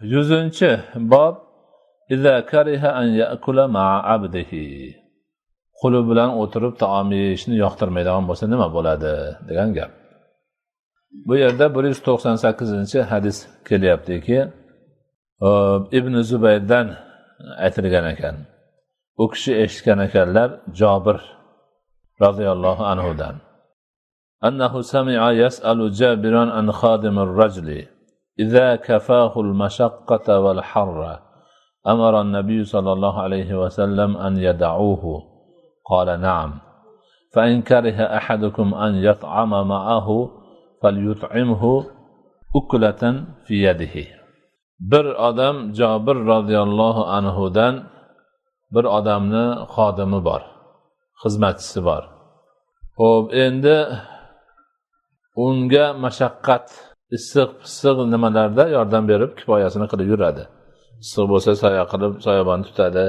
100-bob. إذا كره أن يأكل مع عبده. Quli bilan o'tirib taom yeyishni yoqtirmaydigan bo'lsa nima bo'ladi degan gap. Bu yerda 198-hadis kelyaptiki, Ibn Zubayrdan aytilgan ekan. U kishi eshitgan ekanlar Jobir roziyallohu anhudan. أنه سمع يسأل جابرا عن خادم الرجل إذا كفاه المشقة والحر أمر النبي صلى الله عليه وسلم أن يدعوه قال نعم فإن كره أحدكم أن يطعم معه فليطعمه أكلة في يده. Bir odam Jobir roziyallohu anhudan bir odamni xodimi bor, xizmatchisi bor. Xo'p, endi unga mashaqqat, issiq pissiq nimalarda yordam berib kifoyasini qilib yuradi. Issiq bo'lsa soya qilib soyabon tutadi,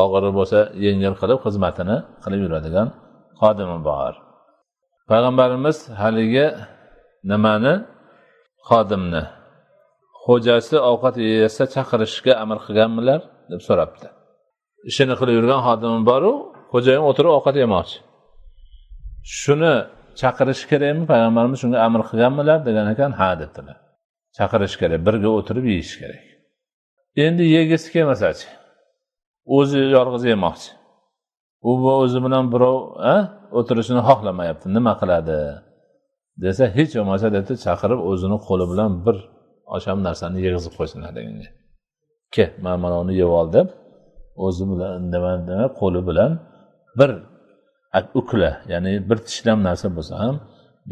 og'iri bo'lsa yengil qilib xizmatini qilib yuradigan xodimi bor. Payg'ambarimiz haligi nimani, xodimni xo'jasi ovqat yeysa chaqirishga amr qilganmilar deb so'rabdi. Ishini qilib yurgan xodimi bor-u, xo'jayin o'tirib ovqat yemoqchi. Shuni chaqirish kerakmi? Payg'ambarimiz shunga amr qilganmilar degan ekan, ha debdilar. Chaqirish kerak, birga o'tirib yeyish kerak. Endi yegisi kelmasachi, o'zi yolg'iz yemoqchi. U o'zi bilan birov o'tirishini xohlamayapti, nima qiladi desa, hech bo'lmasa debdi, chaqirib o'zini qo'li bilan bir osham narsani yeg'izib qo'ysin deganga. Ke, mana uni yeb ol deb o'zi bilan nima qo'li bilan bir ukla, ya'ni bir tishlam narsa bo'lsa ham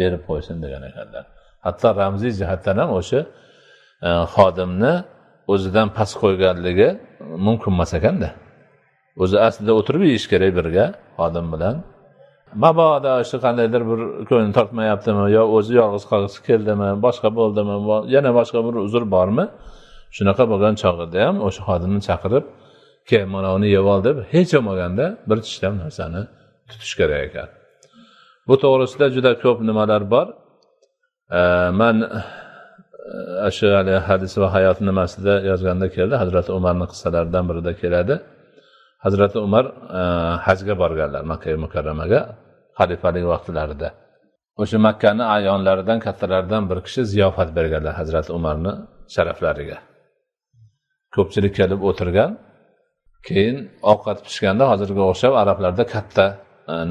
berib qo'ysin degan ekanlar. Hatto ramziy jihatdan ham o'sha xodimni o'zidan past qo'yganligi mumkin emas ekanda. O'zi aslida o'tirib yeyish kerak birga xodim bilan. Mabodo o'sha qandaydir bir ko'ngli tortmayaptimi yo o'zi yolg'iz qolgisi keldimi, boshqa bo'ldimi, yana boshqa bir uzr bormi? Shunaqa bo'lgan chog'ida ham o'sha xodimni chaqirib, "Kel, mana uni yeb ol" deb hech bo'lmaganda bir tishlam narsani tutish kerak ekan. Bu to'g'risida juda ko'p nimalar bor. Man shu hali hadis va hayot nimasida yozganda keldi, Hazrati Umarning qissalaridan birida keladi. Hazrati Umar hajga borganlar Makka Mukarramaga xalifalik vaqtlarida. O'sha Makkani a'yonlaridan, kattalaridan bir kishi ziyofat berganlar Hazrati Umarni sharaflariga. Ko'pchilik kelib o'tirgan. Keyin ovqat pishganda hozirga o'xshab arablarda katta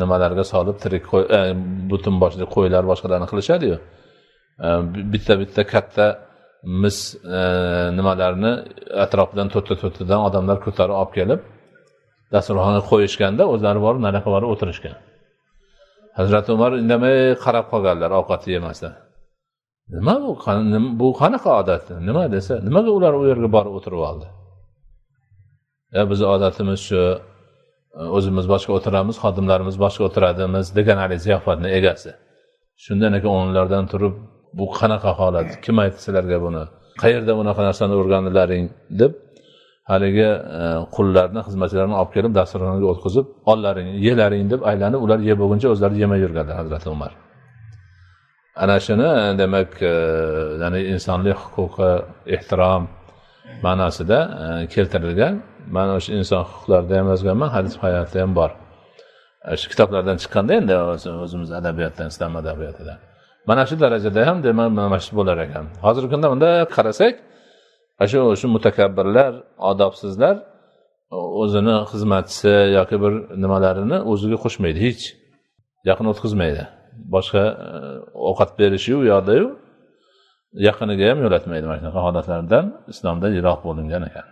nimalarga solib tirik qo'y, butun boshli qo'ylar boshqalarni qilishadi-yu. Bitta-bitta katta mis nimalarni atrofidan to'rtta-to'rttadan odamlar ko'tarib olib kelib dasturxonga qo'yishganda o'zlari borib nariyoqqa borib o'tirishgan. Hazrati Umar indamay qarab qolganlar ovqatni yemasdan. Nima bu? Bu qanaqa odat? Nima desa, nimaga ular u yerga borib o'tirib oldi? Ya bizni odatimiz shu, o'zimiz boshqa o'tiramiz, xodimlarimiz boshqa o'tiradimiz degan hali ziyofatni egasi. Shundan keyin o'rinlardan turib, bu qanaqa holat? Kim aytdi sizlarga buni? Qayerda bunaqa narsani o'rgandilaring deb haligi qullarni, xizmatchilarni olib kelib dasturxonga o'tqizib, ollaring, yelaring deb aylanib, ular yeb bo'lguncha o'zlari yemay yurganlar Hazrati Umar. Ana shuni demak, ya'ni insonlik huquqi, ehtirom ma'nosida keltirilgan. Man o'sha inson huquqlarida ham yozganman, hadis hayotida ham bor. Shu kitoblardan chiqqanda endi o'zimiz adabiyotdan, islom adabiyotidan. Mana shu darajada ham demak mana shu bo'lar ekan. Hozirgi kunda bunday qarasak, shu mutakabbirlar, odobsizlar o'zini xizmatchisi yoki bir nimalarini o'ziga qo'shmaydi hech. Yaqin o'tkazmaydi. Boshqa ovqat berishi u yoqda-yu, yaqiniga ham yo'latmaydi. Mana shunaqa holatlardan islomda yiroq bo'lingan ekan.